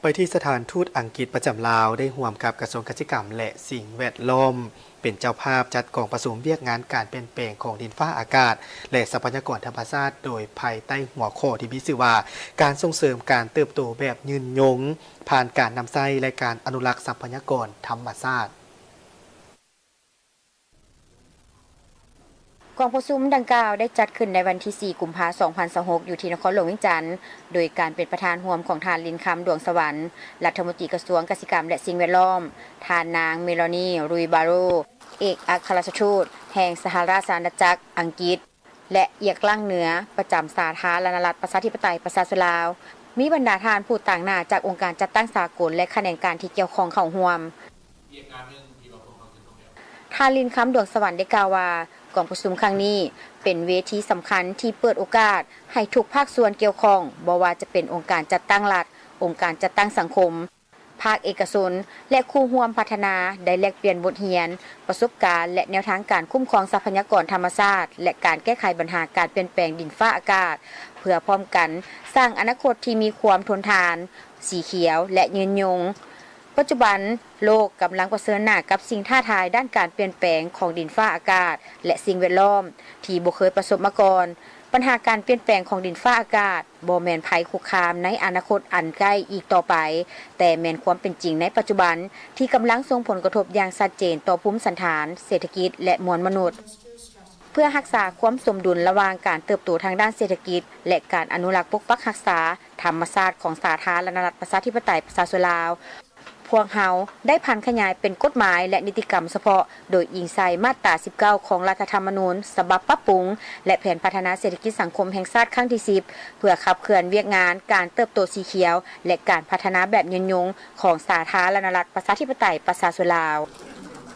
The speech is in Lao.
ໄປທີ່ສະຖານທູດອັງກິດປະຈຳລາວ ໄດ້ຮ່ວມກັບກະຊວງກະສິກຳ ແລະ ສິ່ງແວດລ້ອມ ເປັນເຈົ້າພາບຈັດກອງປະຊຸມວຽກງານການປ່ຽນແປງຂອງດິນຟ້າອາກາດ ແລະ ຊັບພະຍາກອນທຳມະຊາດ ໂດຍພາຍໃຕ້ຫົວຂໍ້ທີ່ມີຊື່ວ່າ ການສົ່ງເສີມການເຕີບໂຕແບບຍືນຍົງ ຜ່ານການນຳໃຊ້ ແລະ ການອະນຸລັກຊັບພະຍາກອນທຳມະຊາດ. ກອງປະຊຸມດັ່ງກ່າວໄດ້ຈັດຂຶ້ນໃນວັນທີສີ່ ກຸມພາ ສອງພັນຊາວຫົກ ຢູ່ທີ່ນະຄອນຫຼວງວຽງຈັນ ໂດຍການເປັນປະທານຮ່ວມຂອງທ່ານ ລິນຄຳ ດວງສະຫວັນ ລັດຖະມົນຕີກະຊວງກະສິກຳ ແລະ ສິ່ງແວດລ້ອມ, ທ່ານນາງ ເມລານີ ລຸຍບາໂຣ ເອກອັກຄະລັດຖະທູດແຫ່ງສະຫະລາຊະອານາຈັກ ອັງກິດ ແລະ ອຽກລັງເໜືອ ປະຈຳສາທາລະນະລັດ ປະຊາທິປະໄຕ ປະຊາຊົນລາວ, ມີບັນດາທ່ານຜູ້ຕາງໜ້າຈາກອົງການຈັດຕັ້ງສາກົນ ແລະ ຂະແໜງການທີ່ກ່ຽວຂ້ອງເຂົ້າຮ່ວມ. ທ່ານ ລິນຄຳ ດວງສະຫວັນ ໄດ້ກ່າວວ່າ ກອງປະຊຸມຄັ້ງນີ້ເປັນເວທີສຳຄັນທີ່ເປີດໂອກາດໃຫ້ທຸກພາກສ່ວນກ່ຽວຂ້ອງ, ບໍ່ວ່າຈະເປັນອົງການຈັດຕັ້ງລັດ, ອົງການຈັດຕັ້ງສັງຄົມ, ພາກເອກະຊົນ ແລະ ຄູ່ຮ່ວມພັດທະນາ ໄດ້ແລກປ່ຽນບົດຮຽນ, ປະສົບການ ແລະ ແນວທາງການຄຸ້ມຄອງຊັບພະຍາກອນທຳມະຊາດ ແລະ ການແກ້ໄຂບັນຫາການປ່ຽນແປງດິນຟ້າອາກາດ ເພື່ອພ້ອມກັນສ້າງອະນາຄົດທີ່ມີຄວາມທົນທານ, ສີຂຽວ ແລະ ຍືນຍົງ. ປັດຈຸບັນ, ໂລກກຳລັງປະເຊີນໜ້າກັບສິ່ງທ້າທາຍດ້ານການປ່ຽນແປງຂອງດິນຟ້າອາກາດ ແລະ ສິ່ງແວດລ້ອມທີ່ບໍ່ເຄີຍປະສົບມາກ່ອນ. ບັນຫາການປ່ຽນແປງຂອງດິນຟ້າອາກາດບໍ່ແມ່ນໄພຄຸກຄາມໃນອະນາຄົດອັນໃກ້ອີກຕໍ່ໄປ, ແຕ່ແມ່ນຄວາມເປັນຈິງໃນປັດຈຸບັນທີ່ກຳລັງສົ່ງຜົນກະທົບຢ່າງຊັດເຈນຕໍ່ພູມສັນຖານ, ເສດຖະກິດ ແລະ ມວນມະນຸດ. ເພື່ອຮັກສາຄວາມສົມດຸນລະຫວ່າງການເຕີບໂຕທາງດ້ານເສດຖະກິດ ແລະ ການອະນຸລັກປົກປັກຮັກສາທຳມະຊາດຂອງສາທາລະນະລັດ ປະຊາທິປະໄຕ ປະຊາຊົນລາວ, ພວກເຮົາໄດ້ຜັນຂະຫຍາຍເປັນກົດໝາຍ ແລະ ນິຕິກຳສະເພາະ ໂດຍອີງໃສ່ມາດຕາສິບເກົ້າ ຂອງລັດຖະທຳມະນູນສະບັບປັບປຸງ ແລະ ແຜນພັດທະນາເສດຖະກິດສັງຄົມແຫ່ງຊາດຄັ້ງທີສິບ ເພື່ອຂັບເຄື່ອນວຽກງານການເຕີບໂຕສີຂຽວ ແລະ ການພັດທະນາແບບຍືນຍົງຂອງສາທາລະນະລັດ ປະຊາທິປະໄຕ ປະຊາຊົນລາວ.